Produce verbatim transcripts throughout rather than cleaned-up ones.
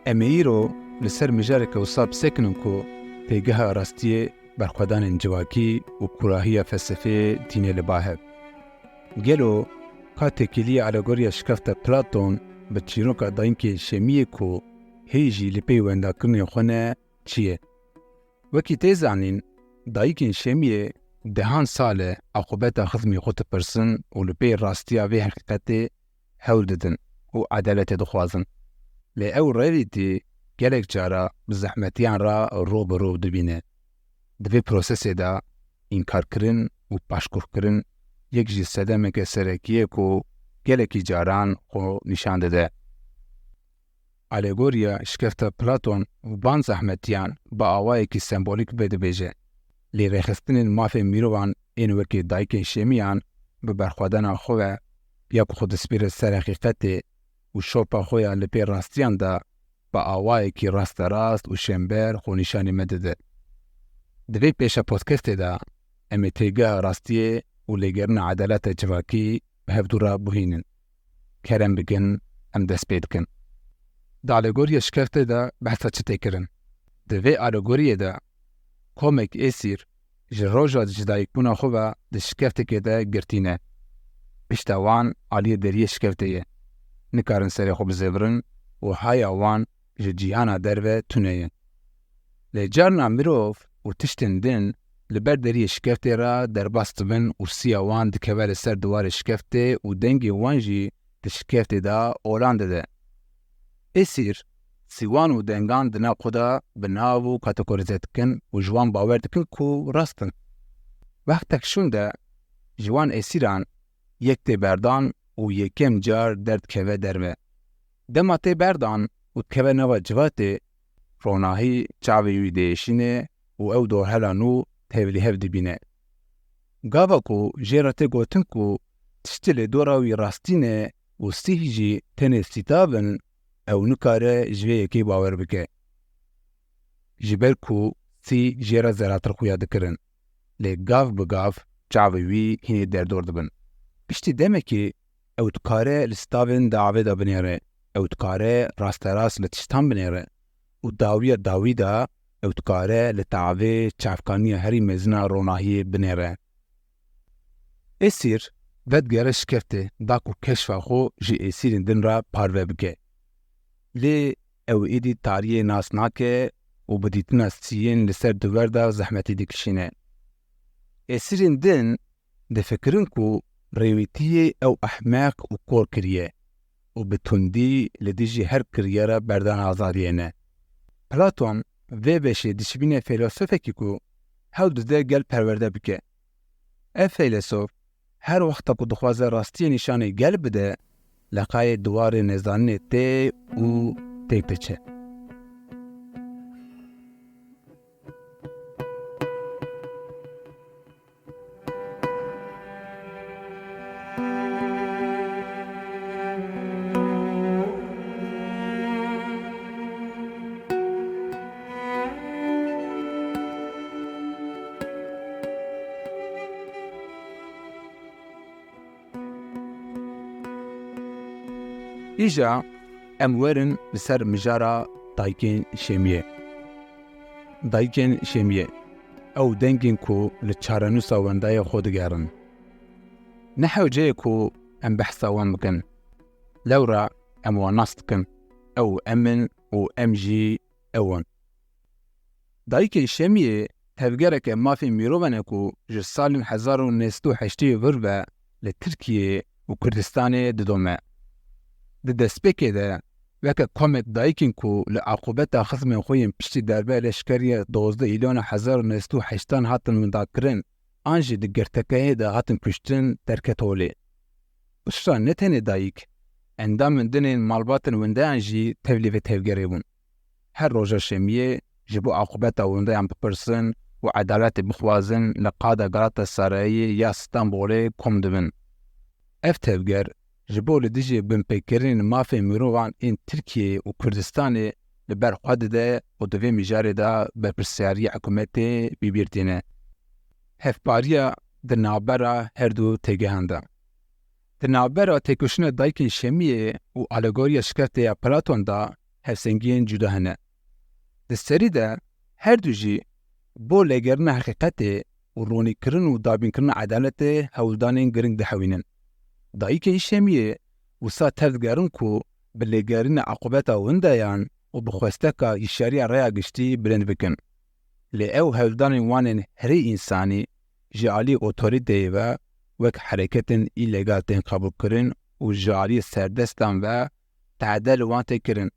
Em ê îro li ser mijareke wisa bisekinin ku têgeha rastiyê, berxwedanên civakî û kûrahiya felsefeyê tîne li ba hev. Gelo ka têkiliya alegoriya şikefta Platon bi çîroka dayikên Şemiyê ku hê jî li pey wendakirinên xwe ne, çi ye? Wekî tê zanîn, dayikên Şemiyê dehan sal e aqûbeta xizmê xwe dipirsin û li pey rastiya vê heqîqetê hewl didin û edaletê dixwazin. Lê ew rêvîtî gelek cara bi zehmetiyan re ro bi ro dibîne. Di vê prosesê de înkarkirin û paşguhkirin yek ji sedemeke serekî ye ku gelekî caran xwe nîşan dide. Alegoriya şikefta Platon van zehmetiyan bi awayekî sembolîk vedibêje. Lê rêxistinên mafên mirovan ên wekî dayikên Şemiyan bi berxwedana xwe ve ya ku xwe dispîre ser heqîqetê û şopa xwe ya li pê rastiyan de bi awayekî rasterast û şênber xwe nîşanî me dide. Di vê pêşa podcastê de em ê têgeha rastiyê û lêgerina edaleta civakî bi hevdû re bihînin. Kerem bikin, em dest pê dikin. Di alegoriya şikeftê de behsa çi tê kirin? Di vê alegoriyê de komek êsîr ji roja ji dayikbûna xwe ve di şikeftekê de girtî ne. Pişta wan aliyê deriyê şikeftê ye. Nikarin serê xwe bizêvirin û haya wan ji cîhana derve tune ye. Lê carna mirov û tiştên din li ber deriyê şikeftê re derbas dibin û siya wan dikeve li ser diwarê şikeftê û dengê wan jî di şikeftê de olan dide. Êsîr, sîwan û dengan di nav xwe de bi nav û kategorîze dikin û ji wan bawer dikin ku rast in. Wextek şûnde ji wan êsîran yek tê berdan û yekem car derdikeve derve. Dema tê berdan û dikeve nava civatê, ronahî çavê wî diêşîne û ew dorhela nû tevlîhev dibîne. Gava ku jê re tê gotin ku tiştê li dora wî rastî ne û sîh jî tenê sîtav in, ew nikare ji vê yekê bawer bike. Ji ber ku sîh jê re zêratir xuya dikirin. Lê gav bi gav çavê wî hînê derdor dibin. Piştî demekê ew dikare li sîtavên di avê de binêre. Ew dikare rasterast li tiştan binêre. Û dawiya dawî de ew dikare li tavê çavkaniya herî mezin a ronahiyê binêre. Êsîr vedigere şikeftê da ku keşfa xwe ji êsîrên din re parve bike. Lê ew êdî tariyê nas nake û bi dîtina siyên li ser duwer de zehmetî dikişîne. Êsîrên din difikirin ku rêwîtiyê ew ehmeq û kor kiriye û bi tundî li dijî her kiryara berdana azadiyê ne. Platon vê beşê dişibîne feylesofekî ku hewl dide gel perwerde bike. Ev feylesof her wexta ku dixwaze rastiyê nîşanê gel bide, leqayê diwarê nezaninê tê û têk diçe. Îja em werin li ser mijara dayikên Şêmiyê. Dayikên Şêmiyê, ew dengên ku li çarenûsa wendayê xwe digerin. Ne hewce ye ku em behsa wan bikin. Lewra em wan nas dikin. Ew em in û em jî ew in. Dayikên Şemiyê tevgereke mafê mirovan e ku ji salên hezar û neh sed û heştê û vir ve li Tirkiyeyê û Kurdistanê didome. Di destpêkê de weke komek dayikên ku li aqûbeta xizmên xwe yên piştî darbeya leşkerî ya dozdeh Îlona hezar û neh sed û heştan hatin windakirin an jî di girtekehê de hatin kuştin derket holê. Piştre ne tenê dayik, endamên din ên malbatên windeyan jî tevlî vê tevgerê bûn. Her roja Şemiyê ji bo aqûbeta windeyan bipirsin û edaletê bixwazin li qada Galatasarayê ya Stenbolê kom dibin. Ev tevger ji bo li dijî binpêkirinên mafên mirovan ên Tirkiyeyê û Kurdistanê li ber xwe dide û di vê mijarê de berpirsyariya hikûmetê bi bîr tîne. Hevpariya di navbera her du têgehan de. Di navbera têkoşîna dayikên Şemiyê û alegoriya şikeftê ya Platon de hevsengiyên cuda hene. Di serî de her du jî bo lêgerîna heqîqetê û ronîkirin û dabînkirina edaletê hewldanên giring dihewînin. Dayikên Şemiyê wisa tev digerin ku bi lêgerîna eqûbeta windeyan û bi xwesteka hişyariya raya giştî bilind bikin. Lê ew hewldanên wan ên herî însanî ji alî otorîteyê ve wek hereketên îlegal tên qebûlkirin û ji alî serdestan ve tade li wan tê kirin.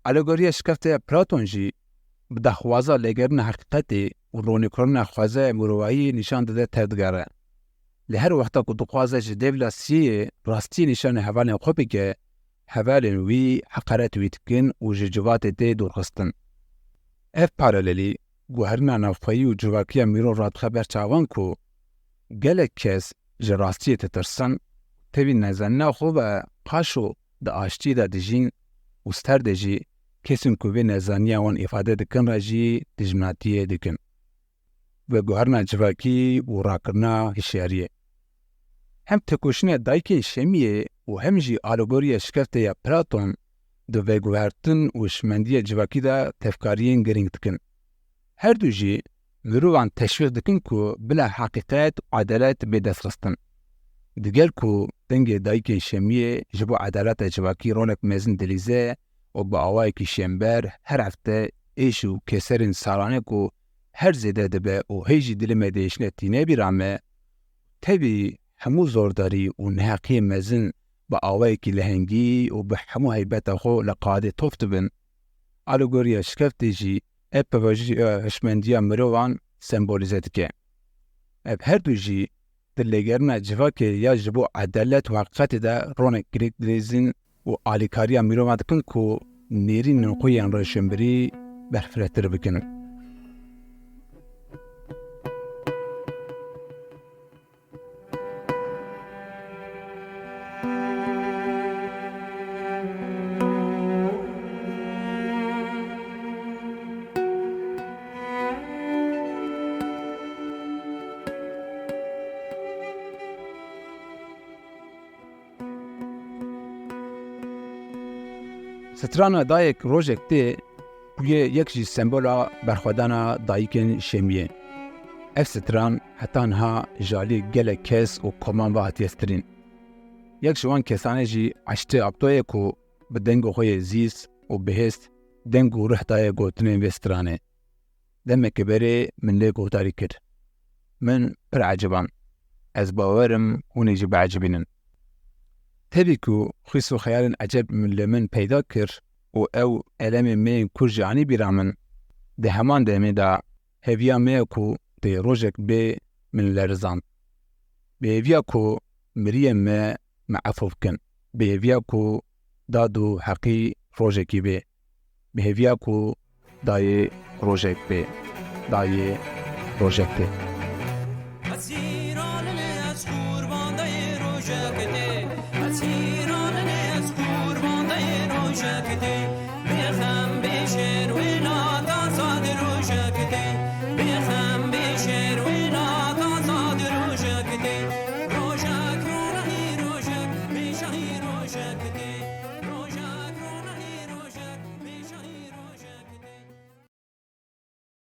Alegoriya şikeftê ya Platon jî bi daxwaza lêgerîna heqîqetê û ronîkirina xwezaya mirovahiyê nîşan dide tevdigere. Li her wexta ku dixwaze ji dêvla siyê rastiyê nîşanî hevalên xwe bike, hevalên wî heqaret wî dikin û ji civatê tê dûrxistin. Ev paralelî guherîna navxweyî û civakiya mirov radixe ber çavan ku gelek kes ji rastiyê ditirsin, tevî nezanîna xwe ve qaşo di aştiyê de dijîn û ser de jî kesên ku vê nezaniya wan îfade dikin re jî dijminatiyê dikin. Veguherîna civakî û rakirina hişyariyê. Hem têkoşîna dayikên Şemiyê û hem jî alegoriya şikeftê ya Platon di veguhertin û şimendiya civakî de tevkariyên girîng dikin. Her du jî mirovan teşwîq dikin ku bila heqîqet û edalet bê destxistin. Digel ku dengê dayikên Şemiyê ji bo edaleta civakî rolek mezin dilîze û bi awayekî şênber her hefte êş û keserên salane ku her zêde dibe û hê jî dilê me diêşine tîne bîra me, tevî hemû zordarî û neheqiyê mezin bi awayekî lehengî û bi hemû heybeta xwe li qadê tof dibin. Alegoriya şikeftê jî ev pevajî, e, hişmendiya mirovan sembolîze dike. Ev her du jî di lêgerîna civakê ya ji bo edalet û heqîqetê de ronek girêk dilîzin û alîkariya mirovan dikin ku nêrînên xwe yên rewşenbîrî berfirehtir bikin. Strana Dayek Rojek Tê bûye yek ji sembola berxwedana dayikên Şemiyê. Ev stran heta niha ji alî gelek kes û koman ve hatiye stirîn. Yek ji wan kesane jî Eştê Abdo ye ku bi dengo xwe yê zîz û bihêst deng û ruh daye gotinên vê stranê. Demeke berê min lê guhdarî kir. Min pir eciband. Ez bawer im hûn ê jî biecibînin. Tevî ku xwîs û xeyalên eceb min li min peyda kir û ew elemên me yên kûr jî anî bîra min, di heman demê de hêviya me ye ku dê rojek bê min lerizand. Bi hêviya ku miriyên me me efû bikin. Bi hêviya ku dad û heqî rojekî bê. Bi hêviya ku dayê rojek bê. Dayê rojek bê.